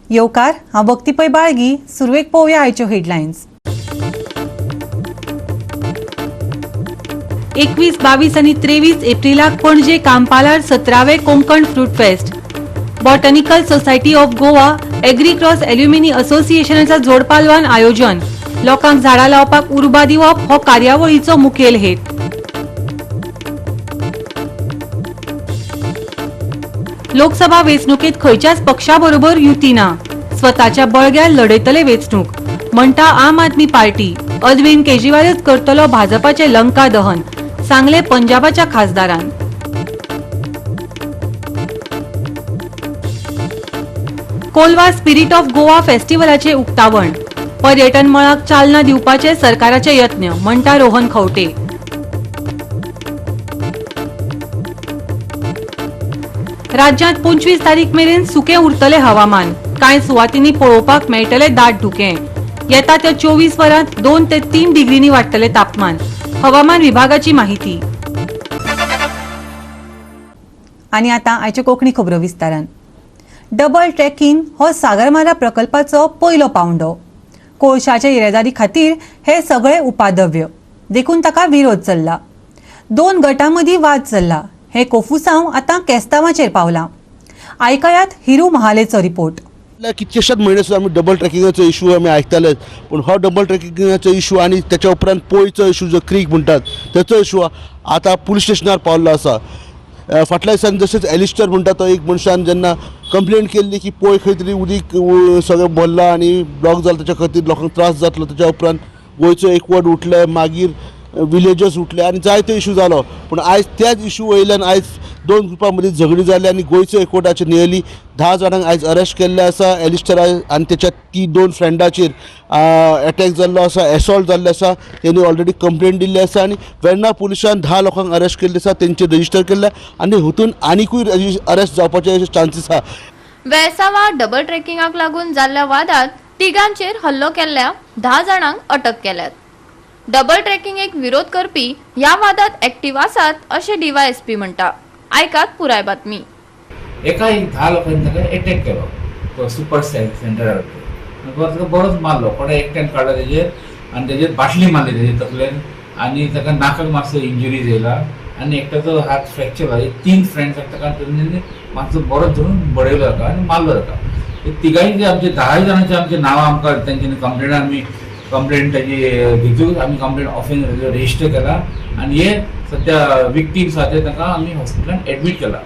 येवकार, हांव भक्ती पै बाळगी. सुरवेक पळोवया आयच्यो हेडलायन्स. 21, 22 आनी 23 एप्रिलाक Panaji कांपालार 17वें Konkan fruit fest. Botanical society of Goa, Agricross alumni असोसिएशनाच्या जोडपालवान आयोजन. लोकांक झाडां लावपाक उर्बा दिवप हो कार्यावळीचो मुखेल हेत. लोकसभा वेंचणुकेत खंयच्याच पक्षाबरोबर युती ना, स्वताच्या बळग्यार लढयतले वेंचणूक, म्हणटा आम आदमी पार्टी. अरविंद केजरीवालच करतलो भाजपाचे लंका दहन, सांगले पंजाबाच्या खासदारान. कोलवा स्पिरिट ऑफ गोवा फेस्टिवलाचे उक्तावण. पर्यटन मळाक चालना दिवपाचे सरकाराचे यत्न, म्हणटा रोहन खंवटे. राज्यांत 25 तारीख मेरेन सुकें उरतलें हवामान. कांय सुवातींनी पळोवपाक मेळटले दाट धुकें. येता त्या 24 वरांत 2 ते 3 डिग्रींनी वाडटलें तापमान, हवामान विभागाची माहिती. आनी आतां आयच्यो कोंकणी खबरो विस्तारान. डबल ट्रॅकिंग हो सागरमाला प्रकल्पाचो पयलो पावंडो. कोळशाचे येरादारी खातीर हे सगळे उपादव्य, देखून ताका विरोध चल्ला. दोन गटां मदीं वाद चल्ला. हे कोफुसांव आतां केस्तांवाचेर पावलां. आयकयात हिरू महालेचो रिपोर्ट. कितकेशेच म्हयने सुद्दां आमी डबल ट्रॅकिंगाचो इशू आमी आयकताले, पूण हो डबल ट्रॅकिंगाचो इशू आनी तेच्या उपरांत पोयचो इशू जो क्रीक म्हणटात तेचो इशू आतां पुलीस स्टेशनार पावल्लो आसा. फाटल्या दिसान जशेंच एलिस्टर म्हणटा तो एक मनशान जेन्ना कंप्लेन केल्ली की पोय खंय तरी उदीक सगळें भरलां आनी ब्लॉक जाला, तेच्या खातीर लोकांक त्रास जातलो. तेच्या उपरांत गोंयचो एकवट उठले, मागीर विलेजर्स उठले आनी जायतो इशू जालो. पूण आयज त्याच इशू वयल्यान आयज दोन ग्रुपां मदीं झगडीं जाली आनी गोंयचो एकवटाचे नियरली 10 जाणांक आयज अरेस्ट केल्ले आसा. एलिस्टरा आनी तेच्या ती दोन फ्रेंडाचेर एटॅक जाल्लो आसा, एसॉल्ट जाल्लो आसा. तेणी ऑलरेडी कंप्लेन दिल्ली आसा आनी वेर्णा पुलिसान 10 लोकांक अरेस्ट केल्ले आसा, तेंचेर रजिस्टर केल्ले आनी हितून आनिकूय अरेस्ट जावपाचे चान्सीस आसा. वेळसावा डबल ट्रेकिंगाक लागून जाल्ल्या वादात तिगांचेर हल्लो केल्ल्या 10 जाणांक अटक केल्यात. डबल ट्रेकिंगेक विरोध करपी ह्या वादात एक्टिव्ह आसात अशें डीवायएसपी म्हणटा. आयकात पुराय बातमी. एका एक 10 लोकांनी ताका एटॅक केलो तो सुपर सेंटरार. ताका बरोच मारलो, कोणें एकट्यान काडलो तेजेर आनी तेजेर बाटली मारली तेजे तकलेन आनी ताका नाकाक मातसो इंजुरीज येयला आनी एकट्याचो हात फ्रॅक्चर जाला. 3 फ्रेंड्साक ताका तेंच्यांनी मातसो बरोच धरून बडयलो ताका आनी मारलो ताका. तिगांय जे आमचे 10 जाणांचे आमचे नांवां आमकां तेंच्यांनी कंप्लेन, आमी कंप्लेन ताजी घेतून आमी कंप्लेन ऑफिस रजिस्टर केला आनी हे सद्या विक्टीम्स आहा ते तांकां आमी हॉस्पिटलान एडमीट केला.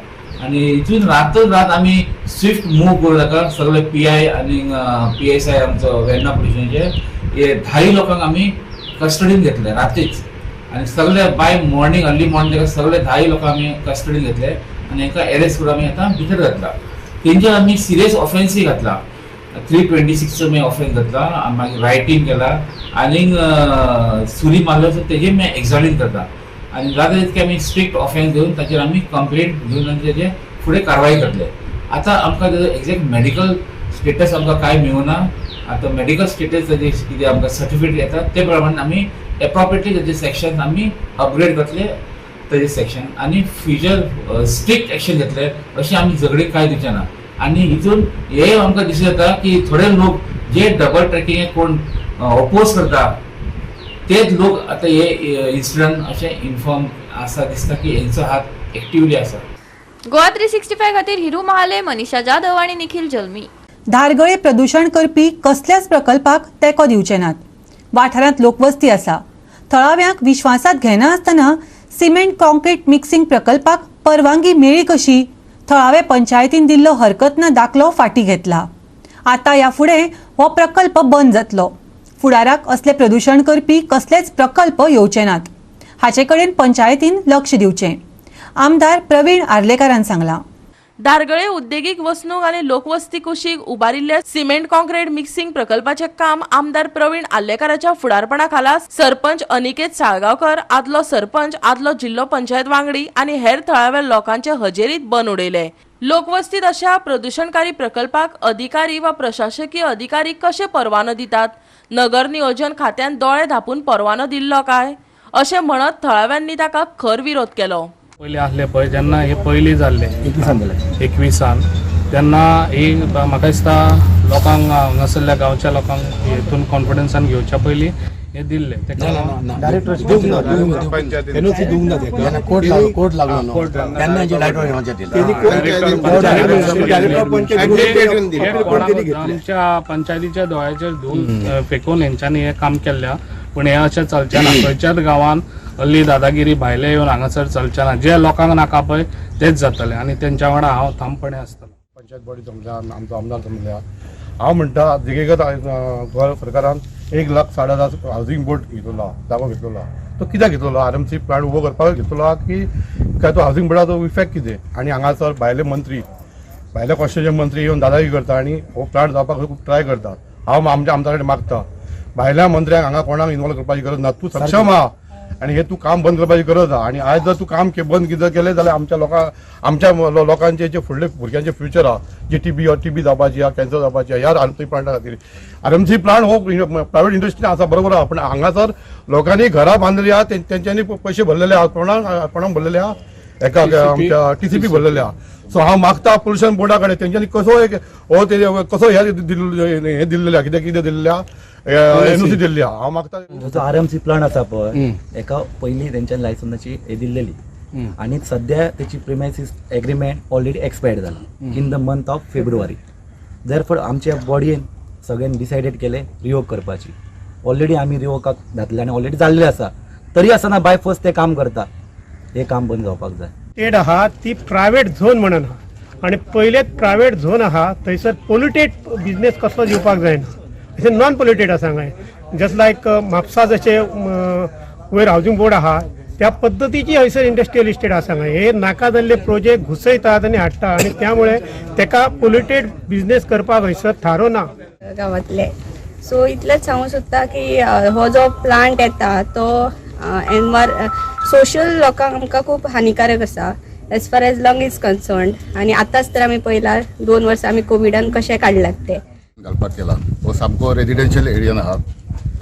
आनी हितून रातच रात आमी स्विफ्ट मूव करून ताका सगळे पी I आनी पी एस I आमचो वेर्णा पुलिसांचे हे 10 लोकांक आमी कस्टडीन घेतले रातीच आनी सगळे बाय मॉर्निंग, अर्ली मॉर्निंग ताका सगळे 10 लोकांक आमी कस्टडीन घेतले आनी हांकां एरेस्ट करून आमी आतां भितर घातला. तेंचेर आमी सिरियस ऑफेन्सूय घातला. 326 आमी ऑफेन्स घातला, मागीर रायटींग केला आनीक सुरी मारलो, सो तेजेर मागीर एग्जामीन करता आनी जाता तितके आमी स्ट्रिक्ट ऑफेन्स घेवन ताचेर आमी कंप्लेंट घेवन आनी तेजे फुडें कारवाय करतले. आतां आमकां तेजो एग्जॅक्ट मेडिकल स्टेटस आमकां कांय मेळुना. आतां मेडिकल स्टेटस ताजे कितें आमकां सर्टिफिकेट येता ते प्रमाणे आमी एप्रोप्रिएटली ताजे सेक्शन आमी अपग्रेड करतले ताजे सेक्शन आनी फ्युचर स्ट्रिक्ट एक्शन घेतले. अशें आमी झगडीं कांय दिवचे ना. आनी हितून हे आमकां दिसून येता की थोडे लोक जे डबल ट्रॅकिंगेक कोण ओपोज करता तेच लोक आतां हे इन्सिडंट अशें इन्फॉर्म आसा, दिसता की हेंचो हात एक्टिवली आसा. गोवा 365 खातीर हिरू महाले, मनीषा जाधव आनी निखिल जल्मी. धारगळे प्रदूशण करपी कसल्याच प्रकल्पाक तेंको दिवचे नात. वाठारांत लोकवस्ती आसा. थळाव्यांक विश्वासात घेनासतना सिमेंट कॉन्क्रीट मिक्सिंग प्रकल्पाक परवानगी मेळ्ळी कशी? थळावे पंचायतीन दिल्लो हरकत ना दाखलो फाटीं घेतला. आतां ह्या फुडें हो प्रकल्प बंद जातलो. फुडाराक असले प्रदूशण करपी कसलेच प्रकल्प येवचे नात हाचे कडेन पंचायतीन लक्ष दिवचें, आमदार प्रवीण आर्लेकारान सांगलां. धारगळे उद्देगीक वसणूक आनी लोकवस्ती कुशीक उबारिल्ल्या सिमेंट कॉन्क्रीट मिक्सिंग प्रकल्पाचें काम आमदार प्रवीण आर्लेकाराच्या फुडारपणा खाला सरपंच अनिकेत साळगांवकर, आदलो सरपंच, आदलो जिल्लो पंचायत वांगडी आनी हेर थळाव्या लोकांचे हजेरीत बंद उडयले. लोकवस्तीत अशा प्रदूशणकारी प्रकल्पाक अधिकारी वा प्रशासकीय अधिकारी कशे परवानो दितात? नगर नियोजन खात्यान दोळे धांपून परवानो दिल्लो काय, अशें म्हणत थळाव्यांनी ताका खर विरोध केलो. पयलीं आसले पळय, जेन्ना हे पयलीं जाल्ले 21 तेन्ना ही म्हाका दिसता लोकांक हांगासरल्या गांवच्या लोकांक हेतून कॉन्फिडन्सान घेवच्या पयलीं हे दिल्ले. एनओसी दिवंक ना तेका, कोर्ट लागलो तेन्ना आमच्या पंचायतीच्या दोळ्याचेर धूल फेकून हेंच्यांनी हें काम केल्लें. पूण हें अशें चलचें ना. खंयच्याच गांवान हल्ली दादागिरी भायले येवन हांगासर चलचें ना. जे लोकांक नाका पळय तेच जातले आनी तेंच्या वांगडा हांव ठामपणे आसतलो. पंचायत बॉडी जमल्या, आमचो आमदार जमल्या. हांव म्हणटा दिगेगत गोंय सरकारान 1,60,000 हावजींग बोर्ड घेतलेलो, जागो घेतलेलो. तो कित्याक घेतलेलो? आरएमसी प्लांट उबो करपाक घेतलेलो की काय तो हावजींग बोर्डाचो इफेक्ट कितें? आनी हांगासर भायले मंत्री, भायले कॉन्स्टिट्युशन मंत्री येवन दादागिरी करता आनी हो प्लांट जावपाक खूब ट्राय करता. हांव आमच्या आमदारा कडेन मागता, भायल्या मंत्र्यांक हांगा कोणाक इनवॉल्व करपाची गरज ना. तूं सक्षम आहा आनी हे तूं काम बंद करपाची गरज आहा. आनी आयज जर तूं काम बंद कितें केलें जाल्यार आमच्या लोकांक, आमच्या लोकांचे जे फुडले भुरग्यांचे फ्युचर आहा, जे टीबी जावपाची आहा, कॅन्सर जावपाची आहा, ह्या आरएमसी प्लांटा खातीर. आरएमसी प्लांट हो प्रायवेट इंडस्ट्री आसा, बरोबर आहा, पूण हांगासर लोकांनी घरां बांदली आहा, तेंच्यांनी पयशे भरलेले आहा, कोणाक भरलेले आहा, एका आमच्या टीसीपी भरलेले आहा. सो हांव मागता पोल्युशन बोर्डा कडेन तेंच्यांनी कसो एक हो ते कसो हे दिल्लें आहा, कितें कितें दिल्लें आहा, एनओसी दिल्ली आहा. हांव मागता जो आरएमसी प्लांट आसा पळय एका पयलीं तेंच्यानी लायसन्साची हे दिल्लेली आनी सद्या तेची प्रिमायसीस एग्रीमेंट ऑलरेडी एक्सपायर्ड जाला in the month of February. Therefore आमच्या बॉडयेन सगळ्यांनी डिसायडेड केलें रिवोक करपाची. ऑलरेडी आमी रिवोकाक घातले आनी ऑलरेडी जाल्लें आसा. तरी आसतना बाय फोर्स ते काम करता, हे काम बंद जावपाक जाय. स्टेट आहा ती प्रायवेट झोन म्हणून आहा आनी पयलेच प्रायवेट झोन आहा थंयसर पोल्युटेड बिजनेस कसलो दिवपाक जायना. अशें नॉन पोल्युटेड आसा हांगा. जस्ट लायक म्हापसा जशें वयर हावजींग बोर्ड आहा त्या पद्दतीची हयसर इंडस्ट्रियल इस्टेट आसा हांगा. हे नाका जाल्ले प्रोजेक्ट घुसयतात आनी हाडटा आनी त्यामुळे तेका पोल्युटेड बिजनेस करपाक हयसर थारो ना गांवांतले. सो इतलेंच सांगूंक सोदता की हो जो प्लांट येता तो सोशल लोकांक आमकां खूब हानिकारक आसा as far as lung is concerned. आनी आतांच तर आमी पळयलां 2 वर्सां आमी कोविडान कशें काडल्यात ते घालपाक केला. हो सामको रेजिडेन्शियल एरियान आहा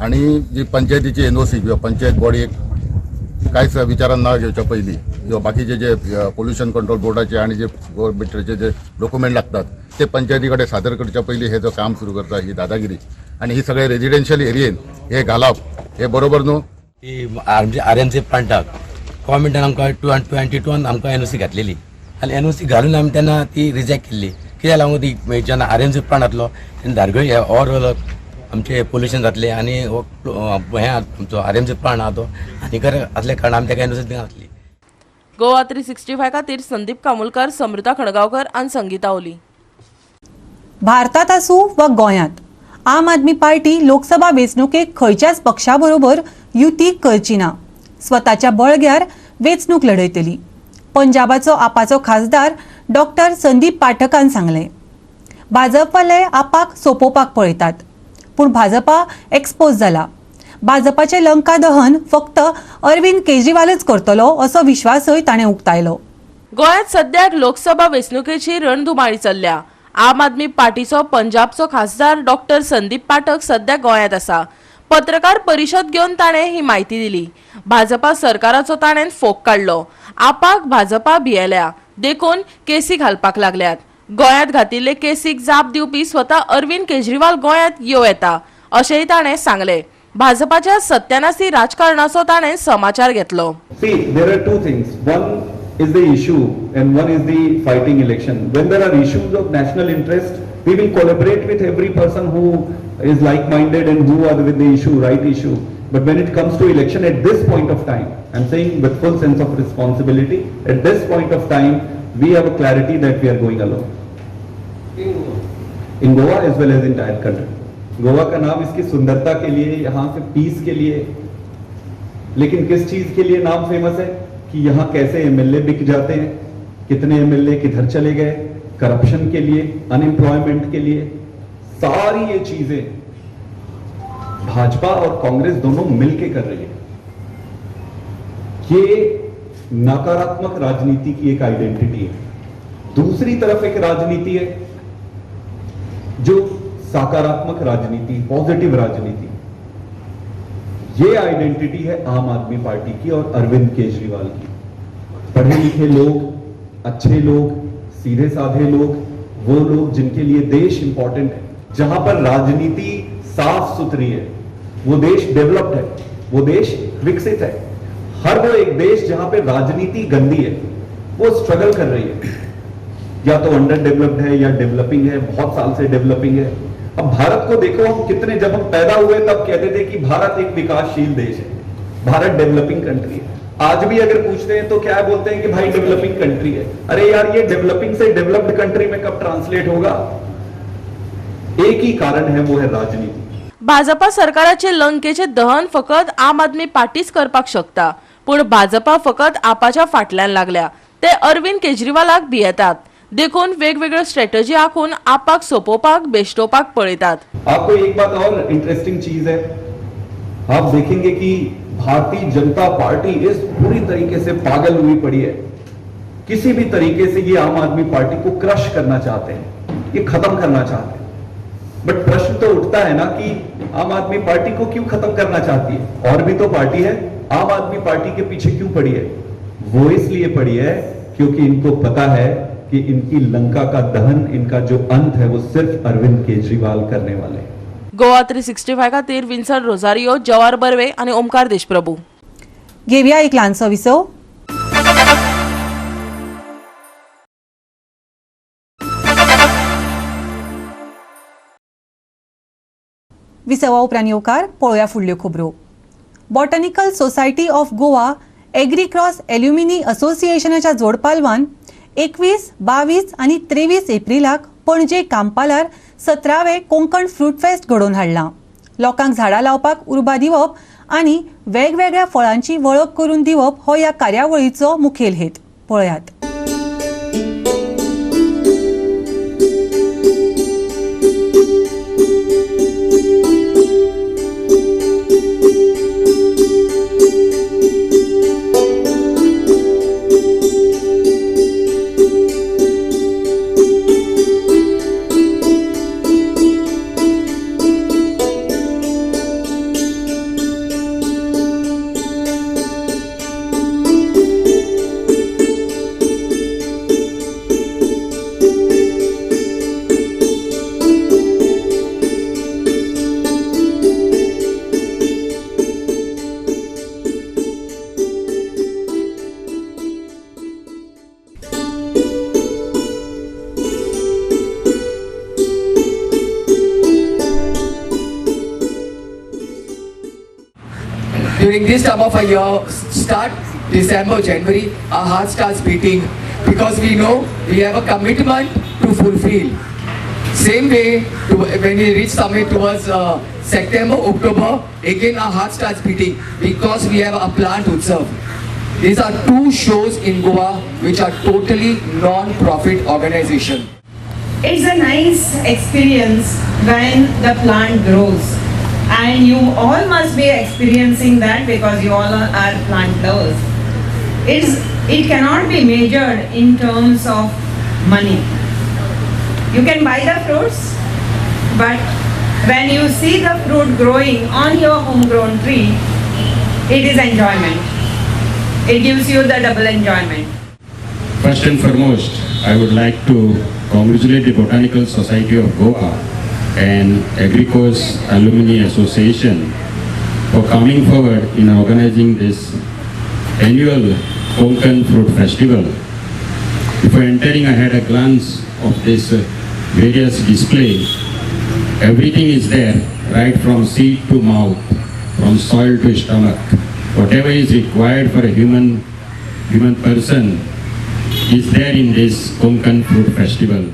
आनी जी पंचायतीची एनओसी किंवा पंचायत बॉडी एक कांयच विचारान न घेवच्या पयलीं किंवा बाकीचे जे पोल्युशन कंट्रोल बोर्डाचे आनी जे गव्हर्मेंटाचे जे डॉक्युमेंट लागतात ते पंचायती कडेन सादर करच्या पयलीं हे जो काम सुरू करता ही दादागिरी आनी ही सगळे रेजिडेन्शियल एरियेन हे घालप हे बरोबर न्हू. ती आरएमसी प्लांटाक गव्हर्मेंटान आमकां 2022 आमकां एनओसी घातलेली आनी एनओसी घालून आमी तेन्ना ती रिजेक्ट केल्ली. कित्याक लागून ती जेन्ना आरएमसी प्लांट जातलो तेन्ना धारगळ ऑर आमचें पोल्युशन जातलें आनी हो हें आमचो आरएमसी प्लांट आहा तो हानिकारक आसल्या कारणान आमी ताका एनओसी दिनासली. गोवा 365 खातीर संदीप कामुलकर, समृता खणगांवकर आनी संगीता ओली. भारतात आसूं वा गोंयांत आम आदमी पार्टी लोकसभा वेंचणुकेक खंयच्याच पक्षा बरोबर युती करची ना. स्वताच्या बळग्यार वेंचणूक लढयतली. पंजाबाचो आपाचो खासदार डॉक्टर संदीप पाठकान सांगलें, भाजपवाले आपाक सोपोवपाक पळयतात, पूण भाजपा एक्सपोज जाला. भाजपाचें लंका दहन फक्त अरविंद केजरीवालच करतलो असो विश्वासय ताणें उक्तायलो. गोंयांत सद्याक लोकसभा वेंचणुकेची रणधुमाळी चल्ल्या. आम आदमी पार्टीचो पंजाबचो खासदार डॉक्टर संदीप पाठक सद्या गोंयांत आसा. पत्रकार परिशद घेवन ताणें ही म्हायती दिली. भाजपा सरकाराचो ताणें फोग काडलो. आपाक भाजपा भियेल्या देखून केसी घालपाक लागल्यात. गोंयांत घातिल्ले केसीक जाप दिवपी स्वता अरविंद केजरीवाल गोंयांत येवं येता अशेंय ताणें सांगलें. भाजपाच्या सत्यानाशी राजकारणाचो ताणें समाचार घेतलो. See, there are two things. One is the issue and one is the fighting election. When there are issues of national interest, we will collaborate with every person who is like-minded and who are with the issue, right issue. But when it comes to election at this point of time, I'm saying with full sense of responsibility, at this point of time, we have a clarity that we are going alone. In Goa as well as entire country. Goa का नाम इसकी सुंदरता K लिए, यहाँ K piece K लिए, लेकिन किस चीज K लिए नाम फेमस है कि यहाँ कैसे एमएलए बिक जाते हैं, कितने एमएलए किधर चले गए, करप्शन के लिए, अनएम्प्लॉयमेंट के लिए, सारी ये चीजें भाजपा और कांग्रेस दोनों मिलके कर रही है। ये नकारात्मक राजनीति की एक आइडेंटिटी है। दूसरी तरफ एक राजनीति है जो सकारात्मक राजनीति, पॉजिटिव राजनीति, ये आइडेंटिटी है आम आदमी पार्टी की और अरविंद केजरीवाल की। पढ़े लिखे लोग, अच्छे लोग, सीधे साधे लोग, वो लोग जिनके लिए देश इंपॉर्टेंट है। जहां पर राजनीति साफ सुथरी है वो देश डेवलप्ड है, वो देश विकसित है। हर वो एक देश जहां पे राजनीति गंदी है वो स्ट्रगल कर रही है, या तो अंडर डेवलप्ड है या डेवलपिंग है, बहुत साल से डेवलपिंग है। अब भारत को देखो, हम कितने, जब हम पैदा हुए तब कहते थे कि भारत एक विकासशील देश है, भारत डेवलपिंग कंट्री है। आज भी अगर पूछते हैं तो क्या बोलते हैं कि भाई डेवलपिंग कंट्री है। अरे यार, ये डेवलपिंग से डेवलप्ड कंट्री में कब ट्रांसलेट होगा? एक ही कारण है, वो है राजनीति। भाजपा सरकाराचे लंकेचे दहन फकत आम आदमी पार्टीच करपाक शकता, पूण भाजपा फकत आपाच्या फाटल्यान लागल्या। ते अरविंद केजरीवालाक भियेतात, देखून वेगवेगळ्यो स्ट्रॅटजी आखून आपाक सोपोवपाक बेश्टोवपाक पळयतात। आपको एक बात और इंटरेस्टिंग चीज है, आप देखेंगे कि भारतीय जनता पार्टी इस पूरी तरीके से पागल हुई पड़ी है। किसी भी तरीके से ये आम आदमी पार्टी को क्रश करना चाहते हैं, ये खत्म करना चाहते हैं। बट प्रश्न तो उठता है ना कि आम आदमी पार्टी को क्यों खत्म करना चाहती है? और भी तो पार्टी है, आम आदमी पार्टी के पीछे क्यों पड़ी है? वो इसलिए पड़ी है क्योंकि इनको पता है कि इनकी लंका का दहन, इनका जो अंत है वो सिर्फ अरविंद केजरीवाल करने वाले हैं। गोवा 365 खातीर विन्सन रोजारियो, जवाहर बर्वे आणि ओमकार देशप्रभू। घेवया एक ल्हानसो विसव। विसवा उपरांत येवकार पळोवया फुडल्यो खबरो। Botanical society of Goa Agricross alumni असोसिएशनाच्या जोडपालवान 21, 22 आनी 23 एप्रिलाक पणजे कांपालार 17वें कोंकण फ्रूट फेस्ट घडोवन हाडलां। लोकांक झाडां लावपाक उर्बा दिवप आनी वेगवेगळ्या फळांची वळख करून दिवप हो ह्या कार्यावळीचो मुखेल हेत। पळयात। During this time of a year, start December, January, our heart starts beating because we know we have a commitment to fulfill. Same way, when we reach summit towards September, October, again our heart starts beating because we have a plant utsav. These are two shows in Goa which are totally non-profit organization. It's a nice experience when the plant grows. And you all must be experiencing that because you all are plant lovers. It cannot be measured in terms of money. You can buy the fruits, but when you see the fruit growing on your homegrown tree, it is enjoyment. It gives you the double enjoyment. First and foremost, I would like to congratulate the Botanical Society of Goa and Agricross Alumni Association for coming forward in organizing this annual Konkan Fruit Festival. Before entering, I had a glance of this various display. Everything is there, right from seed to mouth, from soil to stomach. Whatever is required for a human person is there in this Konkan Fruit Festival.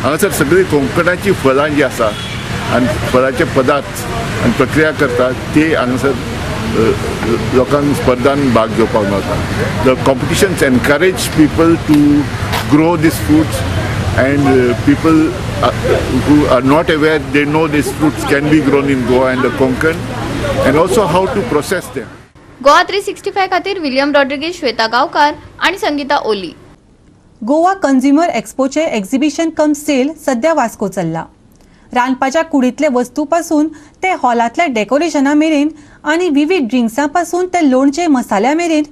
हांगासर सगळी कोंकणाची फळां जी आसा आनी फळाचे पदार्थ आनी प्रक्रिया करतात ते हांगासर लोकांक स्पर्धान भाग घेवपाक मेळटा. The competitions encourage people to grow these fruits and people who are not aware they know these fruits can be grown in Goa and the Konkan and also how to process them. Goa 365 खातीर William Rodriguez, Shweta गांवकार आनी संगीता ओली। Goa consumer एक्स्पोचे exhibition कम sale सध्या वास्को चल्ला। रांदपाच्या कुडींतले वस्तू पासून ते हॉलांतल्या डेकोरेशना मेरेन आनी विविध ड्रिंक्सां पासून ते लोणचे मसाल्या मेरेन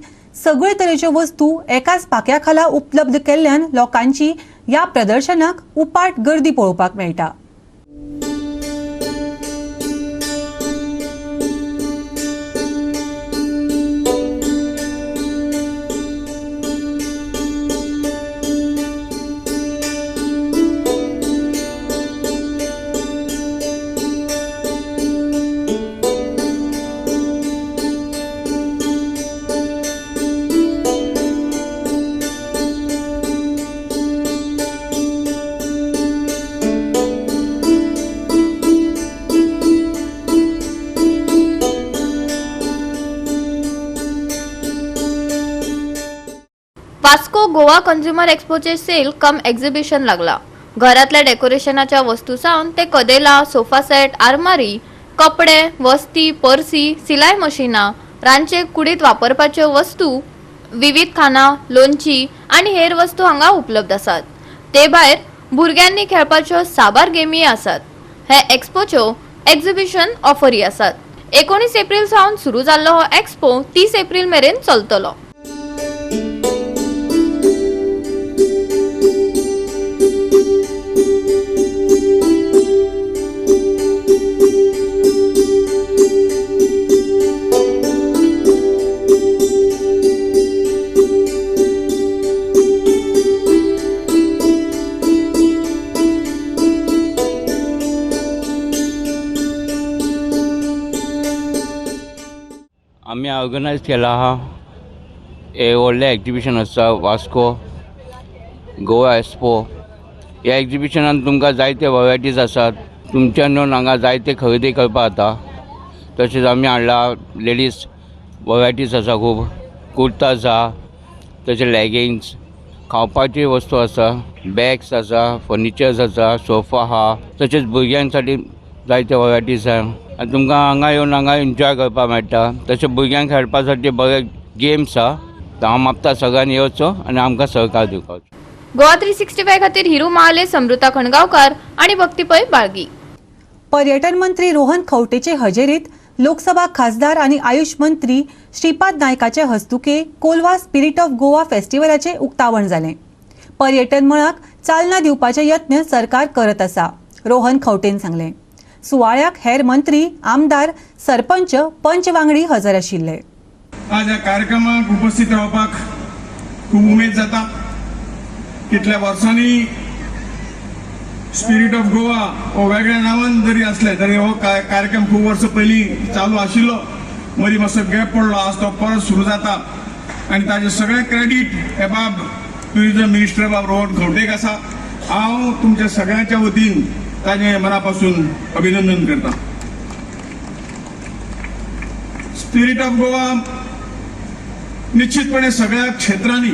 सगळे तरेच्यो वस्तू एकाच पाक्या खाला उपलब्ध केल्ल्यान लोकांची ह्या प्रदर्शनाक उपाट गर्दी पळोवपाक मेळटा। वास्को गोवा कंझ्युमर एक्स्पोचे सेल कम एक्झिबिशन लागला. घरातल्या डेकोरेशनाच्या वस्तू सावन ते कदेला, सोफा सेट, आरमारी, कपडे, वस्ती, पर्सी, सिलाय मशिनां, रांदचे कुडीत वापरपाच्यो वस्तू, विविध खाणां, लोणची आनी हेर वस्तू हांगा उपलब्ध आसात. ते भायर भुरग्यांनी खेळपाच्यो साबार गेमी आसात. हे एक्स्पोच्यो एक्झिबिशन ऑफरी आसात. 19 एप्रिल सावन सुरू जाल्लो हो एक्स्पो 30 एप्रिल मेरेन चलतलो. आमी ऑर्गनायज केला आहा हे व्हडलें एक्जिबिशन आसा वास्को गोवा एक्स्पो. ह्या एक्जिबिशनान तुमकां जायते वरायटीज आसात. तुमच्यान येवन हांगा जायते खरेदी करपाक जाता. तशेंच आमी हाडला लेडीज वरायटीज आसा खूब, कुर्ता आसा, तशें लेगिंग्स, खावपाची वस्तू आसा, बॅग्स आसा, फर्निचर्स आसा, सोफा आहा, तशेंच भुरग्यांसाठी जायते वरायटीज आहा. आनी तुमकां हांगा येवन हांगा एन्जॉय करपाक मेळटा. तशें भुरग्यांक खेळपा साठी बरे गेम्स आहा. तर हांव मागता सगळ्यांनी येवचो आनी आमकां सहकार दिवपाचो. गोवा 365 खातीर हिरू महाले, समृता खणगांवकार आनी भक्ती पै बाळगी. पर्यटन मंत्री रोहन खंवटेचे हजेरीत लोकसभा खासदार आणि आयुष मंत्री श्रीपाद नायकाचे हस्तुके कोलवा स्पिरिट ऑफ गोवा फेस्टिवलाचे उक्तावण जालें. पर्यटन मळाक चालना दिवपाचे यत्न सरकार करत आसा, रोहन खंवटेन सांगलें. सुवाळ्याक हेर मंत्री, आमदार, सरपंच, पंच वांगडी हजर आशिल्ले. आज ह्या कार्यक्रमाक उपस्थित रावपाक खूब उमेद जाता. कितल्या वर्सांनी स्पिरिट ऑफ गोवा हो वेगळ्या नांवान जरी असले तरी हो कार्यक्रम खूब वर्सां पयलीं चालू आशिल्लो. मदीं मातसो गॅप पडलो, आज तो परत सुरू जाता आनी ताजें सगळें क्रेडीट हे बाब टुरिजम मिनिस्टर बाब रोहन खंवटेक आसा. हांव तुमच्या सगळ्यांच्या वतीन ताजें मना पासून अभिनंदन करता. स्पिरिट ऑफ गोवा निश्चितपणे सगळ्या क्षेत्रांनी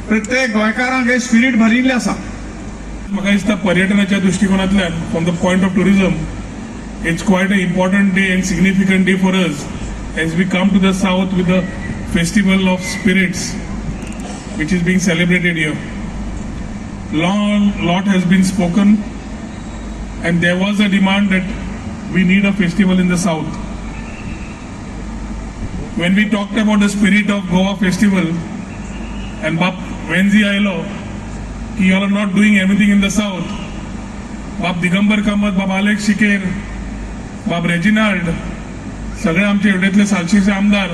प्रत्येक गोंयकारांक हे स्पिरिट भरिल्लें आसा. म्हाका दिसता पर्यटनाच्या दृश्टिकोनांतल्यान, from the point of tourism, it's quite a important day and significant day for us as we come to the south with the festival of spirits which is being celebrated here. Long lot has been spoken and there was a demand that we need a festival in the south. When we talked about the Spirit of Goa festival and Bap Venzi आयलो की you are not doing anything in the south, बाब दिगंबर कामत, बाब Alex शिकेर, बाब Reginald, सगळे आमचे हेवटेंतले सालशीचे आमदार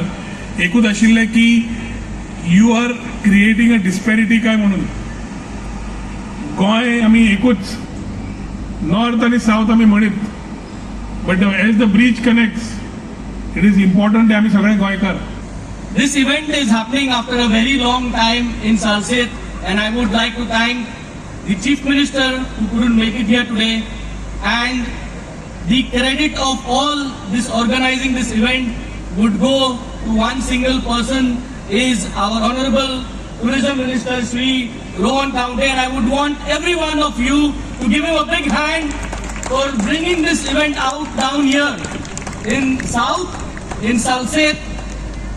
एकूच आशिल्ले की you are creating a disparity काय म्हणून. गोंय आमी एकूच, नॉर्थ आनी सावथ आमी म्हणीत, but as the bridge connects it is important आमी सगळे गोंयकार. This event is happening after a very long time in Salcete, and I would like to thank the Chief Minister who couldn't make it here today, and the credit of all this organizing this event would go to one single person, is our Honorable Tourism Minister Shri Rohan Khaunte, and I would want every one of you to give him a big hand for bringing this event out down here in South, in Salcete,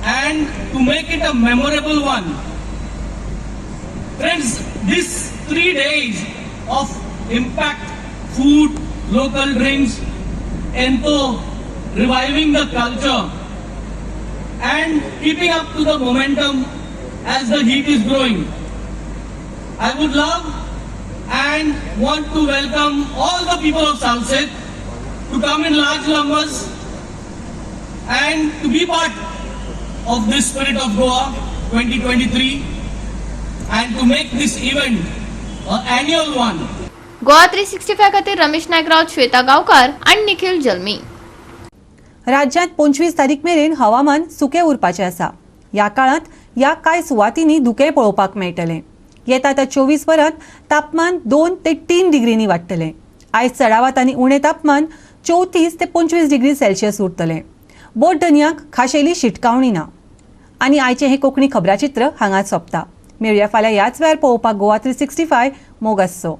and to make it a memorable one. Friends, these 3 days of impact, food, local drinks, and reviving the culture and keeping up to the momentum as the heat is growing. I would love and want to welcome all the people of Salcete to come in large numbers and to be part of this Spirit of Goa 2023 and to make this event an annual one. Goa 365 खातीर रमेश नायक राऊत, श्वेता गांवकार आनी निखिल जल्मी. राज्यांत 25 तारीख मेरेन हवामान सुकें उरपाचें आसा. ह्या काळांत ह्या कांय सुवातींनी धुकें पळोवपाक मेळटलें. येता त्या 24 वरांत तापमान 2 ते 3 डिग्रींनी वाडटलें. आयज चडावत आनी उणें तापमान 34 ते 25 डिग्री सेल्सियस उरतलें. बोट धनयांक खाशेली शिटकावणी ना. आनी आयचें हें कोंकणी खबराचित्र हांगाच सोंपता. मेळया फाल्यां ह्याच वेळार पळोवपाक गोवा 365. मोग आसचो.